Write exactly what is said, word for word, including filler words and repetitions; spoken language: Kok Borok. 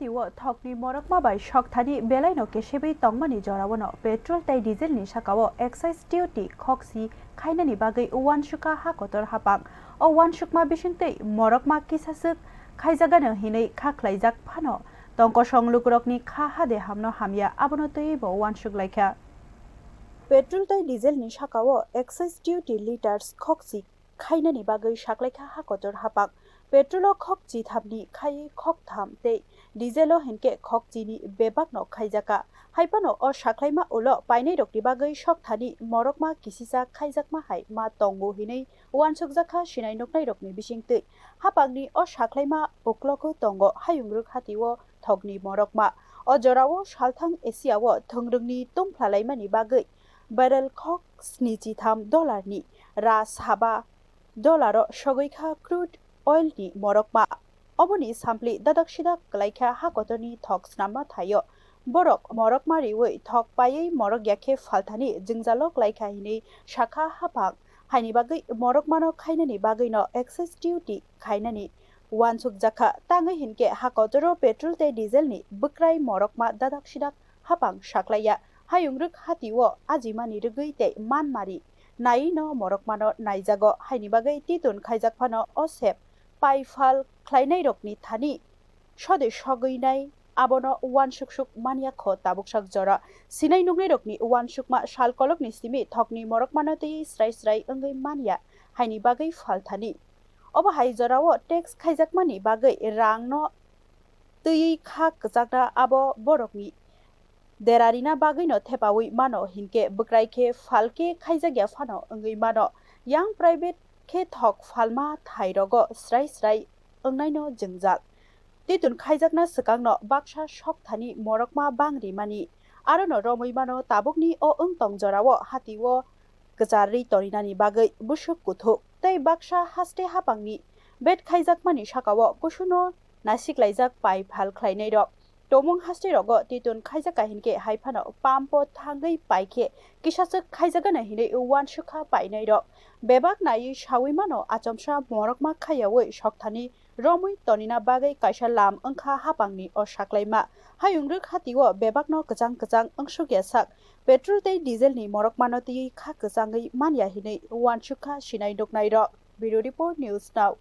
O thokni morokma bai sok thani belaino kesebwi tongmani jorao no petrol tei diesel ni saka o excise duty khokchi khainani bagwi uansukha ha kotor hapang. O uansukma bisingtwi morokma kisaswk khaijagano hinwi kha khlaijak phano tongkosong lukurokni kha hade hamno hamya abono twiwi bo uansuk laikha. Petrol tei diesel ni saka o excise duty liters khokchi khainani bagwi saklaikha ha kotor hapang. Petrol o khok chithamni khai khoktham tei diesel o hinkhe khok chini bebakno khaijakha. Haiphano o saklaima ulo painairokni bagwi sok thani morokma kisisa khaijakma hai ma tongo hinwi uansukjakha sinai nuknairokni bisingtwi. Hapangni o saklaima uklogo tongo hayungrwk hatio thokni morokma. O jorao salthang Asia o thwngrwngni tungphlalaimani bagwi barrel khok sni chitham dollar ni ra saba dollar o sogwi kha crude oil ni morokma. Oboni sampli dadak sidak kwlaikha ha kotorni thok snamma thaio. Borok morokma riwi thok paiwi morok yakhe phalthani jwngjalo kwlaikha hinwi sakha hapang. Haini bagwi morokmano khainani bagwino excise duty khainani uansukjakha. Tangwi hinkhe ha kotoro petrol tei diesel ni bwkrai morokma dadak sidak hapang saklaiya. Hayungrwk hatio ajimani rwgwi tei manmari naiwi no morokmano naijago. Haini bagwi titun khaijak phano o sep pai phal khlainairokni thani sode sogwi nai abono uansuksuk manya kho tabuksak jora. Sinai nuknairokni uansukma sal kolokni simi thokni morokmano twiwi srai srai wngwi manya haini bagwi phalthani. Obo hai jorao tax khaijakmani bagwi rangno twiwi kha kwchakna abo borokni derarina bagwino thepawi mano hinkhe bwkrai khe phalkhe khaijakya phano wngwi mano. Yang private khe thok phalma thairogo srai srai wngnaino jwngjal. Titun khaijakna swkangno baksa sok thani morokma bang rimani. Arono romwi mano tabukni o wngtong jorao hatio kwcharwi toninani bagwi bwswk kuthuk tei baksa haste hapangni bet khaijakmani sakao kusuno nasiklaijak pai phal khlainairok. Tomung haste rogo titun khaijak kahinkhe haiphano pump o thangwi paikhe kisaswk khaijakgana hinwi uansukha painairok. Bebak naiwi sawi mano achomsa morokma khayawi sokthani romwi tonina bagwi kaisa lam wngkha hapangni o saklaima. Hayungrwk hatio bebakno kwchang kwchang wngsukya sak petrol tei diesel ni morokmano twiwi kha kwchangwi manya hinwi uansukha sinai nuknairok. Bureau Report News Now.